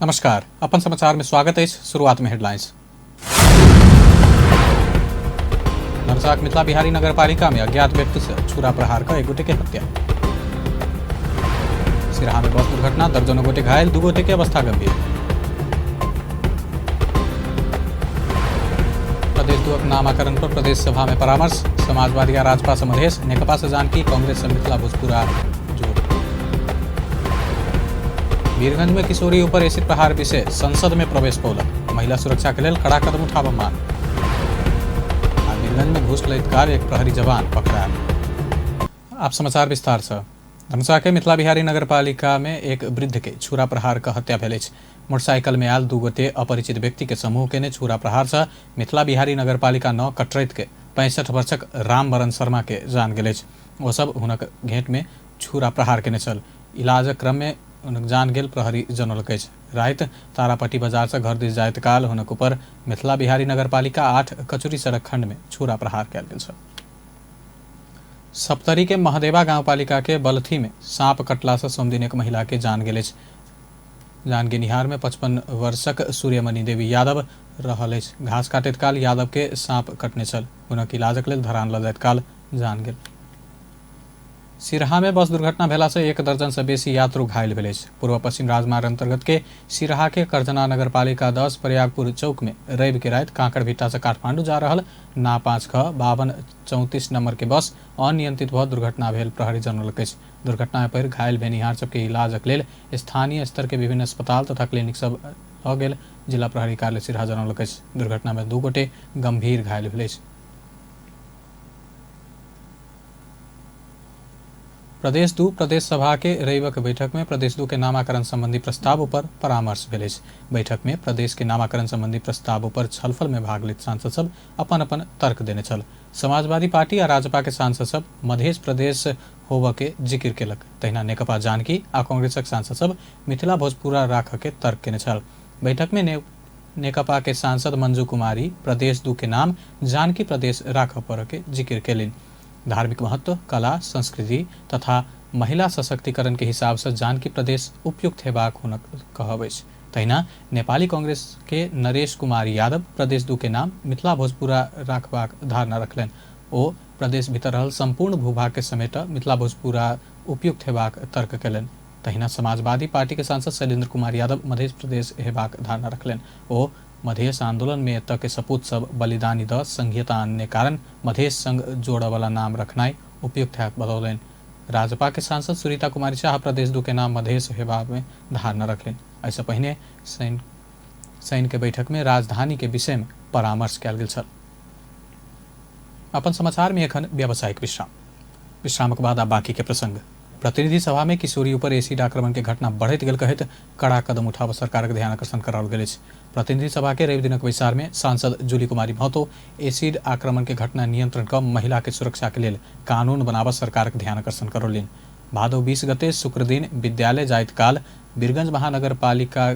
नमस्कार, अपन समाचार में स्वागत है। शुरुआत में हेडलाइंस। धनुषाक मिथिला बिहारी नगर पालिका में अज्ञात व्यक्ति से छुरा प्रहार कर एक गोटे के हत्या। सिराहा में बस दुर्घटना, दर्जनों गोटे घायल, 2 गोटे के अवस्था गंभीर। प्रदेश 2 नामकरण पर प्रदेश सभा में परामर्श। समाजवादी आ राजपा से मधेश, नेकपा से जानकी, कांग्रेस से मिथिला भोजपुरा जोड़। वीरगंज में किशोरी ऊपर एसिड प्रहार विषय संसद में प्रवेश पौलक। महिला सुरक्षा के लेल कड़ा कदम उठाबऽ मांग। आ वीरगंज में घूस लैत काल एक प्रहरी जवान पकड़ायल। आप समाचार विस्तार से। धनुषा के मिथिला बिहारी नगर पालिका में एक वृद्ध के छुरा प्रहार क हत्या भेल अछि। मोटरसाइकिल में आयल 2 गोटे अपरिचित व्यक्ति के समूह केने छुरा प्रहार से मिथिला बिहारी नगर पालिका 9 कटरैत के 65 वर्षक रामवरण शर्मा के जान गेल अछि। ओ सब हुनक घेंट में छुरा प्रहार केने छल। इलाजक क्रम में हुनक जान गेल प्रहरी जनौलक अछि। राति तारापट्टी बाजार से घर दिस जाइत काल हुनक ऊपर मिथिला बिहारी नगर पालिका 8 कचुरी सड़क खंड में छुरा प्रहार कयल गेल छल। सप्तरी के महदेवा गांवपालिका के बलथी में सांप कटला से सोमदिन एक महिला के जान गेल अछि। जान गेनिहार में 55 वर्षक सूर्यमणि देवी यादव रहल अछि। घास काटैत काल यादव के सांप कटने छल। हुनक इलाजक लेल धरान लऽ जाइत काल जान गेल। सिरहा में बस दुर्घटना भेला से 1 दर्जन से बेसी यात्रु घायल भेल अछि। पूर्व पश्चिम राजमार्ग अंतर्गत के सिरहा के करजना नगर पालिका 10 प्रयागपुर चौक में रवि के राति कांकड़भिट्टा से काठमांडू जा रहल ना 5 ख 5234 नंबर के बस अनियंत्रित भऽ दुर्घटना भेल प्रहरी जनौलक अछि। दुर्घटना पर घायल भेनिहार सबके इलाजक लेल स्थानीय स्तर के विभिन्न अस्पताल तथा क्लिनिक सब लऽ गेल जिला प्रहरी कार्यालय सिरहा जनौलक अछि। दुर्घटना में 2 गोटे गंभीर घायल भेल अछि। प्रदेश 2 प्रदेश सभा के रविक बैठक में प्रदेश 2 के नामाकरण संबंधी प्रस्ताव पर परामर्श भेल अछि। बैठक में प्रदेश के नामाकरण संबंधी प्रस्ताव पर छलफल में भाग लैत सांसद सब अपन अपन तर्क देने छल। समाजवादी पार्टी आ राजपा के सांसद सब मधेश प्रदेश होबऽ के जिक्र केलक। तहिना नेकपा जानकी आ कांग्रेसक सांसद सब मिथिला भोजपुरा राखऽ के तर्क केने छल। बैठक में नेकपा के सांसद मंजू कुमारी प्रदेश 2 के नाम जानकी प्रदेश राखऽ पड़ऽ के जिक्र केलनि। धार्मिक महत्व, कला, संस्कृति तथा महिला सशक्तिकरण के हिसाब से जानकी प्रदेश उपयुक्त हेबाक हुनक कहब अछि। तहिना नेपाली कांग्रेस के नरेश कुमार यादव प्रदेश 2 के नाम मिथिला भोजपुरा राखबाक धारणा रखलनि। ओ प्रदेश भीतर रहल संपूर्ण भूभाग के समेट मिथिला भोजपुरा उपयुक्त हेबाक तर्क केलनि। तहिना समाजवादी पार्टी के सांसद शैलेन्द्र कुमार यादव मधेश प्रदेश हेबाक धारणा रखलनि। ओ मधेश आंदोलन में एतऽ के सपूत सब बलिदानी दऽ संघीयता आनने कारण मधेश संग जोड़ऽ वाला नाम रखनाइ उपयुक्त है बतौलनि। राजपा के सांसद सुरीता कुमारी शाह प्रदेश 2 के नाम मधेश हेबा में धारणा रखलनि। एहिसँ पहिने सैन के बैठक में राजधानी के विषय में परामर्श कयल गेल छल। अपन समाचार में एखन व्यावसायिक विश्राम। विश्रामक बाद आ बाकी के प्रसंग। प्रतिनिधि सभा में किशोरी ऊपर एसिड आक्रमण के घटना बढ़ैत गेल कहैत कड़ा कदम उठाबऽ सरकारक ध्यान आकर्षण कराओल गेल अछि। प्रतिनिधि सभा के रवि दिनक बैसार में सांसद जूली कुमारी महतो एसिड आक्रमण के घटना नियंत्रण कऽ महिला के सुरक्षा के लेल कानून बनाबऽ सरकारक ध्यान आकर्षण करौलनि। भादव 20 गते शुक्र दिन विद्यालय जाइत काल वीरगंज महानगर पालिका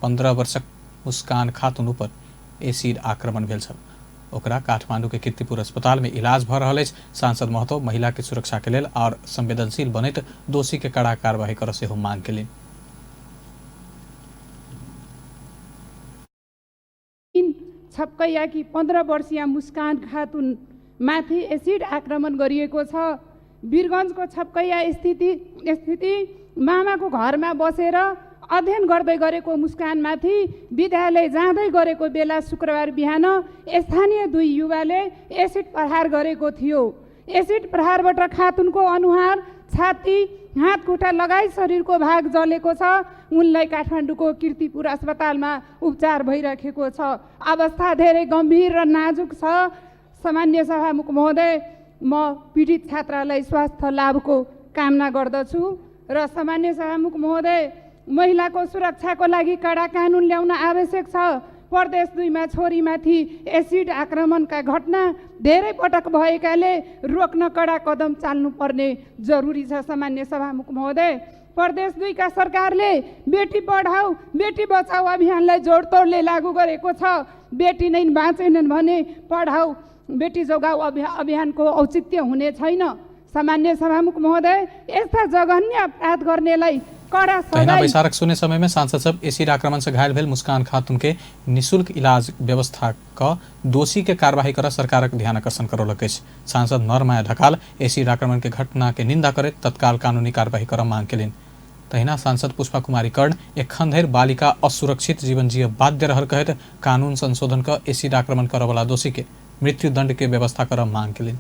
15 वर्षक मुस्कान खातून ऊपर एसिड आक्रमण भेल छल। ओकरा काठमांडू के कीर्तिपुर अस्पताल में इलाज भऽ रहल अछि। सांसद महतो महिला के सुरक्षा के लेल और संवेदनशील बनैत दोषी के कड़ा कार्रवाई करऽ सेहो मांग केलनि। छपकैया की 15 वर्षीय मुस्कान खातून माथि एसिड आक्रमण गरिएको छ। वीरगञ्जको छपकैया स्थिति मामाको घरमा बसेर अध्ययन गर्दै गरेको मुस्कानमाथि विद्यालय जाँदै गरेको बेला शुक्रबार बिहान स्थानीय 2 युवाले एसिड प्रहार गरेको थियो। एसिड प्रहारबाट खातुनको अनुहार, छाती, हात खुट्टा लगायत शरीरको भाग जलेको छ। उनलाई काठमाडौँको किर्तिपुर अस्पतालमा उपचार भइराखेको छ। अवस्था धेरै गम्भीर र नाजुक छ। सामान्य सभामुख महोदय, म पीडित छात्रालाई स्वास्थ्य लाभको कामना गर्दछु र सामान्य सभामुख महोदय, महिलाको सुरक्षाको लागि कडा कानुन ल्याउन आवश्यक छ। प्रदेश 2 मा छोरीमाथि एसिड आक्रमणका घटना धेरै पटक भएकाले रोक्न कडा कदम चाल्नुपर्ने जरुरी छ। सामान्य सभामुख महोदय, प्रदेश 2 का सरकारले बेटी पढाऊ बेटी बचाऊ अभियानलाई जोडतोडले लागू गरेको छ। बेटी नै बाँचेनन् भने पढाऊ बेटी जोगाऊ अभियानको औचित्य हुने छैन। सामान्य सभामुख महोदय, यस्ता जघन्य अपराध गर्नेलाई कडा तहिना सजाय बैसारक शून्य समय में सांसद सब एसिड आक्रमण से घायल भेल मुस्कान खातून के निशुल्क इलाज व्यवस्था क दोषी के कार्यवाही कर सरकारक ध्यान आकर्षण करौलक अछि। सांसद नरमाया ढकाल एसिड आक्रमण के घटना के निंदा करैत तत्काल कानूनी कार्यवाही कर मांग केलनि। तहिना सांसद पुष्पा कुमारी कर्ण एखन धरि बालिका असुरक्षित जीवन जिय बाध्य रहल कहैत कानून संशोधन क एसिड आक्रमण करऽवला दोषी के मृत्युदंड के व्यवस्था कर मांग केलनि।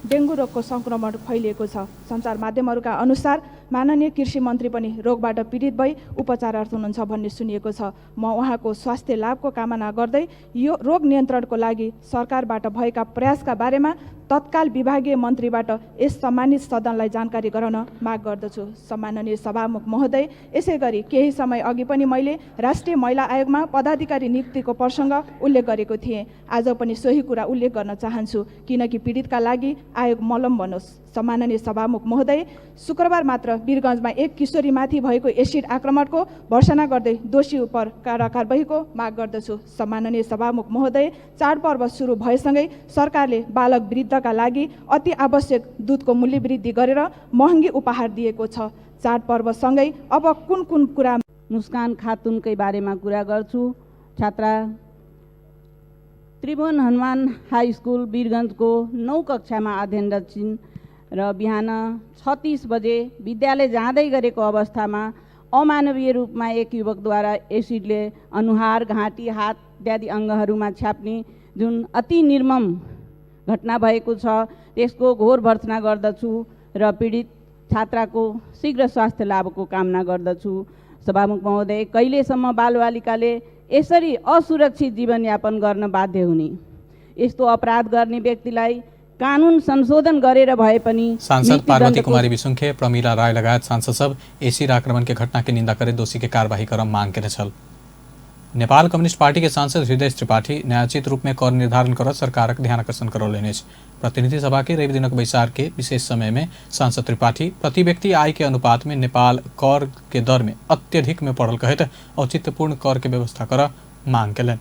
डेङ्गु रोगको सङ्क्रमण फैलिएको छ। सञ्चार माध्यमहरूका अनुसार माननीय कृषि मन्त्री पनि रोगबाट पीडित भई उपचारार्थ हुनुहुन्छ भन्ने सुनिएको छ। म उहाँको स्वास्थ्य लाभको कामना गर्दै यो रोग नियन्त्रणको लागि सरकारबाट भएका प्रयासका बारेमा तत्काल विभागीय मन्त्रीबाट यस सम्मानित सदनलाई जानकारी गराउन माग गर्दछु। सम्माननीय सभामुख महोदय, यसै गरी केही समय अघि पनि मैले राष्ट्रिय महिला आयोगमा पदाधिकारी नियुक्तिको प्रसङ्ग उल्लेख गरेको थिएँ। आज पनि सोही कुरा उल्लेख गर्न चाहन्छु, किनकि पीडितका लागि आयोग मलम बनोस्। सम्माननीय सभामुख महोदय, शुक्रबार मात्र वीरगञ्जमा एक किशोरीमाथि भएको एसिड आक्रमणको भर्सना गर्दै दोषी उप कडा कारबाहीको माग गर्दछु। सम्माननीय सभामुख महोदय, चाडपर्व सुरु भएसँगै सरकारले बालक वृद्धका लागि अति आवश्यक दुधको मूल्य वृद्धि गरेर महँगी उपहार दिएको छ। चाडपर्वसँगै अब कुन कुन कुरा मुस्कान खातुनकै बारेमा कुरा गर्छु। छात्रा त्रिभुवन हनुमान हाई स्कुल वीरगञ्जको 9 कक्षामा अध्ययनरत छिन् र बिहान 6:30 बजे विद्यालय जाँदै गरेको अवस्थामा अमानवीय रूपमा एक युवकद्वारा एसिडले अनुहार, घाँटी, हात इत्यादि अङ्गहरूमा छ्याप्ने जुन अति निर्मम घटना भएको छ त्यसको घोर भर्त्सना गर्दछु र पीडित छात्राको शीघ्र स्वास्थ्य लाभको कामना गर्दछु। सभामुख महोदय, कहिलेसम्म बालबालिकाले यसरी असुरक्षित जीवनयापन गर्न बाध्य हुने? यस्तो अपराध गर्ने व्यक्तिलाई कानुन संशोधन गरेर भए पनि सांसद पार्वती कुमारी बिसुङ्खे, प्रमिला राय लगायत सांसद सब एसिड आक्रमण के घटना के निंदा करे दोषी के कार्यवाही कर मांग केने छल। नेपाल कम्युनिस्ट पार्टी के सांसद हृदय त्रिपाठी न्यायोचित रूप में कर निर्धारण कर सरकारक ध्यान आकर्षण करौलनि अछि। प्रतिनिधि सभा के रवि दिनक बैसार के विशेष समय में सांसद त्रिपाठी प्रति व्यक्ति आय के अनुपात में नेपाल कर के दर में अत्यधिक में पड़ल कहैत औचित्यपूर्ण कर के व्यवस्था कर मांग केलनि।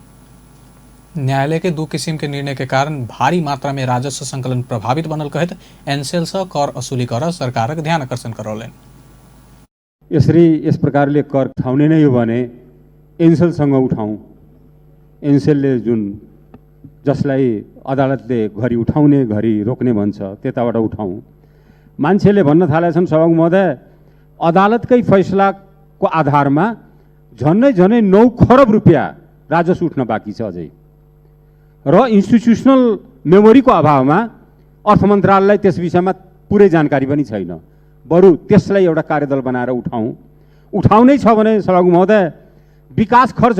न्यायालय के दू किसिम के निर्णय के कारण भारी मात्रा में राजस्व संकलन प्रभावित बनल कहैत एनसेल से कर वसूली कर सरकारक ध्यान आकर्षण करौलनि। यसरी यस प्रकारले कर उठाउने नै हो भने एनसेलसँग उठाउँ। एनसेलले जुन जसलाई अदालतले घरि उठाउने घरि रोक्ने भन्छ त्यताबाट उठाउँ। मान्छेले भन्न थालेका छन् सभामुख महोदय, अदालतकै फैसलाको आधारमा झन्डै झन्डै 9 खरब रुपियाँ राजस्व उठ्न बाँकी छ अझै, र इन्स्टिट्युसनल मेमोरीको अभावमा अर्थ मन्त्रालयलाई त्यस विषयमा पुरै जानकारी पनि छैन। बरु त्यसलाई एउटा कार्यदल बनाएर उठाउँ। उठाउनै छ भने सभामुख महोदय, विकास खर्च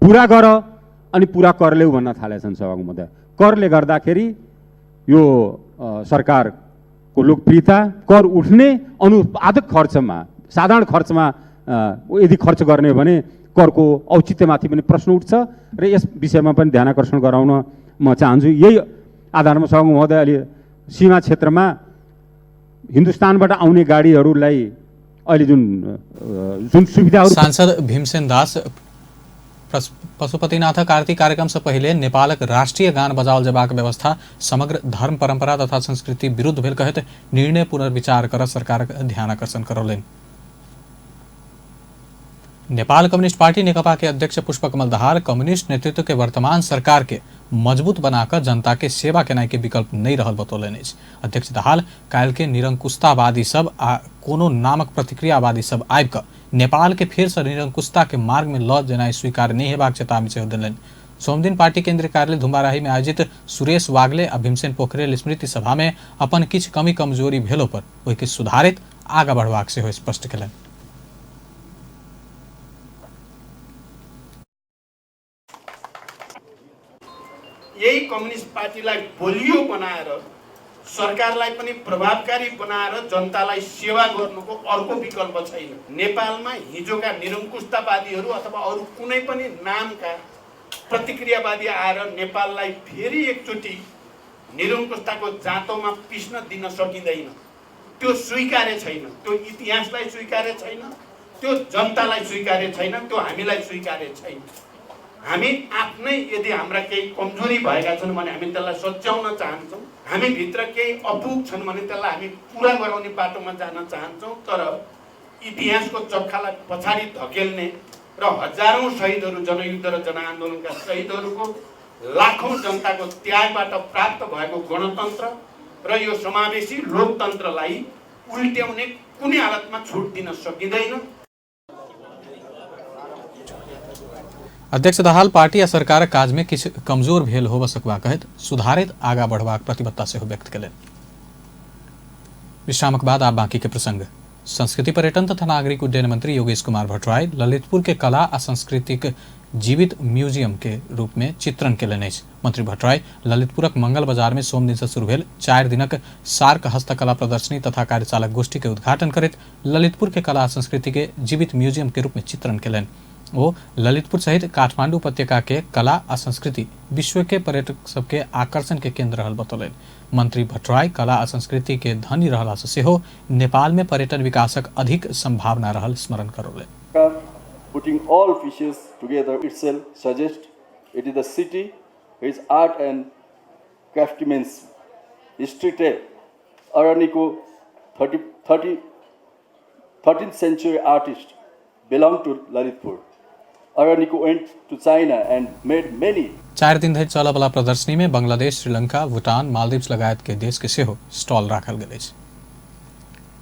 पुरा गर अनि पुरा कर ल्याऊ भन्न थालेका छन् सभामुख महोदय। करले गर्दाखेरि यो सरकारको लोकप्रियता, कर उठ्ने अनुपादक खर्चमा, साधारण खर्चमा यदि खर्च गर्ने हो भने करको औचित्यमाथि पनि प्रश्न उठ्छ र यस विषयमा पनि ध्यान आकर्षण गराउन म चाहन्छु। यही आधारमा सभामुख महोदय, अहिले सीमा क्षेत्रमा हिन्दुस्तानबाट आउने गाडीहरूलाई अहिले जुन जुन सुविधाहरू। सांसद भीमसेन दास पशुपतिनाथ आरती कार्यक्रम से पहिले नेपालक राष्ट्रिय गान बजाओल जेबाक व्यवस्था समग्र धर्म परंपरा तथा संस्कृति विरुद्ध भेल कहैत निर्णय पुनर्विचार कर सरकारक ध्यान आकर्षण करौलनि। नेपाल कम्युनिस्ट पार्टी नेकपा के अध्यक्ष पुष्पकमल दाहाल कम्युनिस्ट नेतृत्व के वर्तमान सरकार के मजबूत बनाकर जनता के सेवा केनाइ के विकल्प नहीं रहल बतौलनि अछि। अध्यक्ष दाहाल काल्हि के निरंकुशतावादी सब आ कोनो नामक प्रतिक्रियावादी सब आबि कऽ नेपाल के फेर से निरंकुशता के मार्ग में लऽ जेनाइ स्वीकार नहीं हेबाक चेतावनी सेहो देलनि। सोमदिन पार्टी केंद्रीय कार्यालय धुम्बाराही में आयोजित सुरेश वागले आ भीमसेन पोखरेल स्मृति सभा में अपन किछु कमी कमजोरी भेलो पर ओहिके सुधारित आगा बढ़बाक सेहो स्पष्ट केलनि। यही कम्युनिस्ट पार्टीलाई बलियो बनाएर सरकारलाई पनि प्रभावकारी बनाएर जनतालाई सेवा गर्नुको अर्को विकल्प छैन। नेपालमा हिजोका निरङ्कुशतावादीहरू अथवा अरू कुनै पनि नामका प्रतिक्रियावादी आएर नेपाललाई फेरि एकचोटि निरङ्कुशताको जाँतोमा पिस्न दिन सकिँदैन। त्यो स्वीकार्य छैन, त्यो इतिहासलाई स्वीकार्य छैन, त्यो जनतालाई स्वीकार्य छैन, त्यो हामीलाई स्वीकार्य छैन। हामी आफ्नै यदि हाम्रा केही कमजोरी भएका छन् भने हामी त्यसलाई सच्याउन चाहन्छौँ, हामी भित्र केही अपुग छन् भने त्यसलाई हामी पुरा गराउने बाटोमा जान चाहन्छौँ। तर इतिहासको चक्खालाई पछाडि धकेल्ने र हजारौं शहीदहरू, जनयुद्ध र जनआन्दोलनका शहीदहरूको लाखौं जनताको त्यागबाट प्राप्त भएको गणतन्त्र र यो समावेशी लोकतन्त्रलाई उल्ट्याउने कुनै हालतमा छुट दिन सकिँदैन। अध्यक्ष दाहाल पार्टी आ सरकारक काजमे किछु कमजोर भेल होबऽ सकबा कहैत सुधारित आगाँ बढ़बाक प्रतिबद्धता सेहो व्यक्त केलनि। विश्रामक बाद आब बाकी के प्रसंग। संस्कृति पर्यटन तथा नागरिक उड्डयन मंत्री योगेश कुमार भट्टराई ललितपुर के कला आ सांस्कृतिक जीवित म्यूजियम के रूप में चित्रण केलनि अछि। मंत्री भट्टराई ललितपुरक मंगल बाजार में सोम दिन से शुरू भेल 4 दिनक सार्क हस्तकला प्रदर्शनी तथा कार्यचालक गोष्ठी के उद्घाटन करैत ललितपुर के कला आ संस्कृति के जीवित म्यूजियम के रूप में चित्रण केलनि। ओ ललितपुर सहित काठमांडू उपत्यका के कला आ संस्कृति विश्व के पर्यटक सबके आकर्षण के केंद्र रहल बतौलनि। मंत्री भट्टराई कला आ संस्कृति के धनी रहला से सेहो नेपाल में पर्यटन विकासक अधिक संभावना रहल स्मरण करौलनि। Putting all fishes together itself suggests it is the city whose art and craftsmanship. History tell Araniko 13th century artist belonged to Lalitpur. Araniko went to China and made many. 4 दिन धरि चलय वाला प्रदर्शनी में बांग्लादेश, श्रीलंका, भूटान, मालदीव लगायत के देश के सेहो स्टॉल राखल गेल अछि।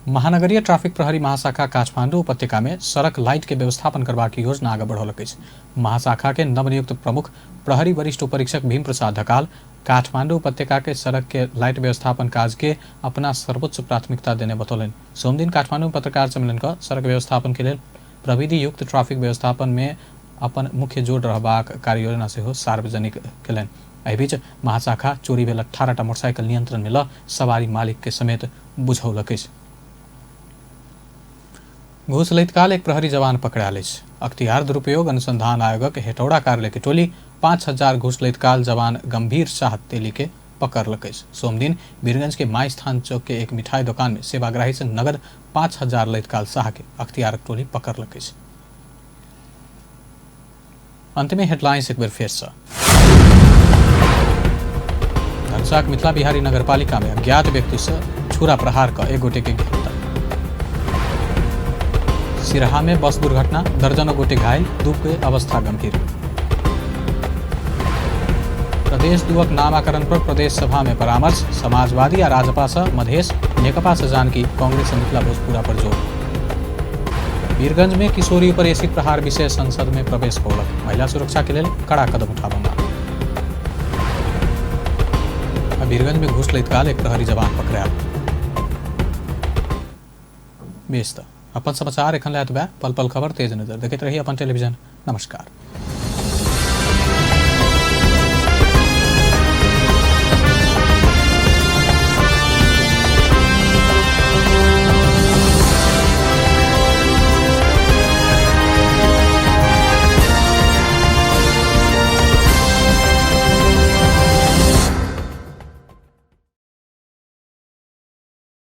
महानगरीय ट्रैफिक प्रहरी महाशाखा काठमांडू उपत्यका में सड़क लाइट के व्यवस्थापन करबाक योजना आगाँ बढ़ौलक अछि। महाशाखा के नवनियुक्त प्रमुख प्रहरी वरिष्ठ उपरीक्षक भीम प्रसाद ढकाल काठमांडू उपत्यका के सड़क के लाइट व्यवस्थापन काज के अपना सर्वोच्च प्राथमिकता देने बतौलनि। सोमदिन काठमांडू में पत्रकार सम्मेलन क सड़क व्यवस्थापन के लेल प्रविधि युक्त ट्रैफिक व्यवस्थापन में अपन मुख्य जोड़ रहबाक कार्ययोजना सेहो सार्वजनिक केलनि। एहि बीच महाशाखा चोरी भेल 18टा मोटरसाइकिल नियंत्रण में ल सवारी मालिक के समेत बुझौलक अछि। घूस लैत काल एक प्रहरी जवान पकड़ायल अछि। अख्तियार दुरुपयोग अनुसंधान आयोगक हेटौड़ा कार्यालय के टोली 5000 घूस लैत काल जवान गंभीर शाह तेली के पकड़लक अछि। सोमदिन वीरगंज के माई स्थान चौक के एक मिठाई दुकान में सेवाग्राही से नगद 5000 लैत काल शाह के अख्तियारक टोली पकड़लक अछि। अंत में हेडलाइंस एक बेर फेर से। धनसाक मिथिला बिहारी नगरपालिका में अज्ञात व्यक्ति से छुरा प्रहार क एक गोटे के गिरफ्तार। सिरहा में बस दुर्घटना, दर्जनों गोटे घायल, 2 के अवस्था गंभीर। प्रदेश दुवक नामाकरण पर प्रदेश सभा में परामर्श, समाजवादी आ राजपा से मधेश, नेकपा से जानकी, कांग्रेस से मिथिला भोजपुरा पर जोर। वीरगंज में किशोरी पर एसिड प्रहार विषय संसद में प्रवेश पौलक, महिला सुरक्षा के लेल कड़ा कदम उठाबऽ मांग। वीरगंज में घूस लैत काल एक प्रहरी जवान पकड़ायल। बेस त अपन समाचार एखन लए एतबे। पल पल खबर तेज नजर देखैत रही अपन टेलीविजन। नमस्कार।